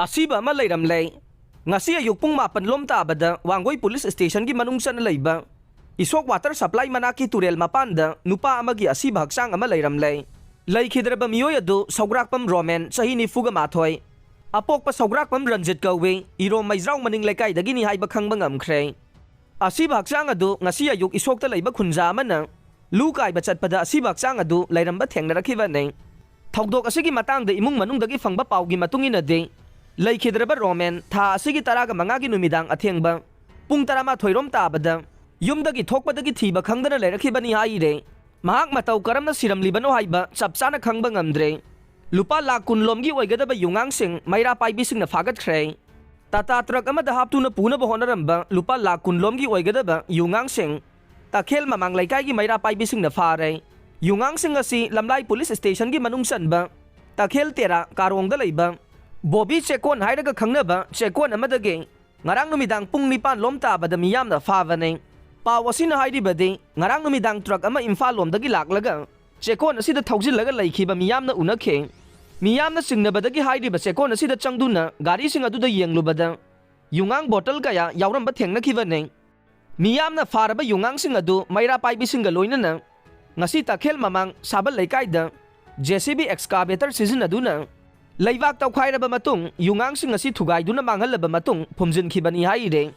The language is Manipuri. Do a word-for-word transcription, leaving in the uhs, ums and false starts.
ꯑꯁꯤꯕ ꯑꯃ ꯂꯩꯔꯝꯂꯦ꯫ ꯉꯁꯤ ꯑꯌꯨꯛ ꯄꯨꯡ ꯃꯥꯄꯟ ꯂꯣꯝ ꯇꯥꯕꯗ ꯋꯥꯡꯒꯣꯏ ꯄꯨꯂꯤꯁ ꯁ꯭ꯇꯦꯁꯟꯒꯤ ꯃꯅꯨꯡ ꯆꯟꯅ ꯂꯩꯕ ꯏꯁꯣꯛ ꯋꯥꯇꯔ ꯁꯄ꯭ꯂꯥꯏ ꯃꯅꯥꯛꯀꯤ ꯇꯨꯔꯦꯜ ꯃꯄꯥꯟꯗ ꯅꯨꯄꯥ ꯑꯃꯒꯤ ꯑꯁꯤꯕ ꯍꯛꯆꯥꯡ ꯑꯃ ꯂꯩꯔꯝꯂꯦ꯫ ꯂꯩꯈꯤꯗ꯭ꯔꯕ ꯃꯤꯑꯣꯏ ꯑꯗꯨ ꯁꯧꯒ꯭ꯔꯥꯛꯄꯝ ꯔꯣꯃꯦꯟ, ꯆꯍꯤ ꯅꯤꯐꯨꯒ ꯃꯥꯊꯣꯏ, ꯑꯄꯣꯛꯄ ꯁꯧꯒ꯭ꯔꯥꯛꯄꯝ ꯔꯟꯖꯤꯠ ꯀꯧꯏ, ꯏꯔꯣꯝ ꯃꯩꯖ꯭ꯔꯥꯎ ꯃꯅꯤꯡ ꯂꯩꯀꯥꯏꯗꯒꯤꯅꯤ ꯍꯥꯏꯕ ꯈꯪꯕ ꯉꯝꯈ꯭ꯔꯦ꯫ ꯑꯁꯤꯕ ꯍꯛꯆꯥꯡ ꯑꯗꯨ ꯉꯁꯤ ꯑꯌꯨꯛ ꯏꯁꯣꯛꯇ ꯂꯩꯕ ꯈꯨꯟꯖꯥ ꯑꯃꯅ ꯂꯨ ꯀꯥꯏꯕ ꯆꯠꯄꯗ ꯑꯁꯤꯕ ꯍꯛꯆꯥꯡ ꯑꯗꯨ ꯂꯩꯔꯝꯕ ꯊꯦꯡꯅꯔꯛꯈꯤꯕꯅꯤ꯫ ꯊꯧꯗꯣꯛ ꯑꯁꯤꯒꯤ ꯃꯇꯥꯡꯗ ꯏꯃꯨꯡ ꯃꯅꯨꯡꯗꯒꯤ ꯐꯪꯕ ꯄꯥꯎꯒꯤ ꯃꯇꯨꯡ ꯏꯟꯅꯗꯤ, ꯂꯩꯈꯤꯗ꯭ꯔꯕ ꯔꯣꯃꯦꯟ ꯊꯥ ꯑꯁꯤꯒꯤ ꯇꯔꯥꯒ ꯃꯉꯥꯒꯤ ꯅꯨꯃꯤꯗꯥꯡ ꯑꯊꯦꯡꯕ ꯄꯨꯡ ꯇꯔꯥꯃꯥꯊꯣꯏ ꯔꯣꯝ ꯇꯥꯕꯗ ꯌꯨꯝꯗꯒꯤ ꯊꯣꯛꯄꯗꯒꯤ ꯊꯤꯕ ꯈꯪꯗꯅ ꯂꯩꯔꯛꯈꯤꯕꯅꯤ ꯍꯥꯏꯔꯦ꯫ ꯃꯍꯥꯛ ꯃꯇꯧ ꯀꯔꯝꯅ ꯁꯤꯔꯝꯂꯤꯕꯅꯣ ꯍꯥꯏꯕ ꯆꯞ ꯆꯥꯅ ꯈꯪꯕ ꯉꯝꯗ꯭ꯔꯦ꯫ ꯂꯨꯄꯥ ꯂꯥꯈ ꯀꯨꯟ ꯂꯣꯝꯒꯤ ꯑꯣꯏꯒꯗꯕ ꯌꯨꯉꯥꯡꯁꯤꯡ ꯃꯩꯔꯥ ꯄꯥꯏꯕꯤꯁꯤꯡꯅ ꯐꯥꯒꯠꯈ꯭ꯔꯦ꯫ ꯇꯥꯇꯥ ꯇ꯭ꯔꯛ ꯑꯃꯗ ꯍꯥꯞꯇꯨꯅ ꯄꯨꯅꯕ ꯍꯣꯠꯅꯔꯝꯕ ꯂꯨꯄꯥ ꯂꯥꯈ ꯀꯨꯟ ꯂꯣꯝꯒꯤ ꯑꯣꯏꯒꯗꯕ ꯌꯨꯉꯥꯡꯁꯤꯡ ꯇꯈꯦꯜ ꯃꯃꯥꯡ ꯂꯩꯀꯥꯏꯒꯤ ꯃꯩꯔꯥ ꯄꯥꯏꯕꯤꯁꯤꯡꯅ ꯐꯥꯔꯦ꯫ ꯌꯨꯉꯥꯡꯁꯤꯡ ꯑꯁꯤ ꯂꯝꯂꯥꯏ ꯄꯨꯂꯤꯁ ꯁ꯭ꯇꯦꯁꯟꯒꯤ ꯃꯅꯨꯡ ꯆꯟꯕ ꯇꯈꯦꯜ ꯇꯦꯔꯥ ꯀꯥꯔꯣꯡꯗ ꯂꯩꯕ ꯕꯣꯕꯤ ꯆꯦꯀꯣꯟ ꯍꯥꯏꯔꯒ ꯈꯪꯅꯕ ꯆꯦꯀꯣꯟ ꯑꯃꯗꯒꯤ ꯉꯔꯥꯡ ꯅꯨꯃꯤꯗꯥꯡ ꯄꯨꯡ ꯅꯤꯄꯥꯟ ꯂꯣꯝ ꯇꯥꯕꯗ ꯃꯤꯌꯥꯝꯅ ꯐꯥꯕꯅꯤ꯫ ꯄꯥꯎ ꯑꯁꯤꯅ ꯍꯥꯏꯔꯤꯕꯗꯤ, ꯉꯔꯥꯡ ꯅꯨꯃꯤꯗꯥꯡ ꯇ꯭ꯔꯛ ꯑꯃ ꯏꯝꯐꯥꯜ ꯂꯣꯝꯗꯒꯤ ꯂꯥꯛꯂꯒ ꯆꯦꯀꯣꯟ ꯑꯁꯤꯗ ꯊꯧꯖꯤꯜꯂꯒ ꯂꯩꯈꯤꯕ ꯃꯤꯌꯥꯝꯅ ꯎꯅꯈꯤ꯫ ꯃꯤꯌꯥꯝꯅ ꯆꯤꯡꯅꯕꯗꯒꯤ ꯍꯥꯏꯔꯤꯕ ꯆꯦꯀꯣꯟ ꯑꯁꯤꯗ ꯆꯪꯗꯨꯅ ꯒꯥꯔꯤꯁꯤꯡ ꯑꯗꯨꯗ ꯌꯦꯡꯂꯨꯕꯗ ꯌꯨꯉꯥꯡ ꯕꯣꯇꯜ ꯀꯌꯥ ꯌꯥꯎꯔꯝꯕ ꯊꯦꯡꯅꯈꯤꯕꯅꯤ꯫ ꯃꯤꯌꯥꯝꯅ ꯐꯥꯔꯕ ꯌꯨꯉꯥꯡꯁꯤꯡ ꯑꯗꯨ ꯃꯩꯔꯥ ꯄꯥꯏꯕꯤꯁꯤꯡꯒ ꯂꯣꯏꯅꯅ ꯉꯁꯤ ꯇꯈꯦꯜ ꯃꯃꯥꯡ ꯁꯥꯕꯜ ꯂꯩꯀꯥꯏꯗ ꯖꯦ ꯁꯤ ꯕꯤ ꯑꯦꯛꯁꯀꯥꯚꯦꯇꯔ ꯁꯤꯖꯤꯟꯅꯗꯨꯅ ꯂꯩꯕꯥꯛ ꯇꯧꯈꯥꯏꯔꯕ ꯃꯇꯨꯡ ꯌꯨꯉꯥꯡꯁꯤꯡ ꯑꯁꯤ ꯊꯨꯒꯥꯏꯗꯨꯅ ꯃꯥꯡꯍꯜꯂꯕ ꯃꯇꯨꯡ ꯐꯨꯝꯖꯤꯟꯈꯤꯕꯅꯤ ꯍꯥꯏꯔꯦ꯫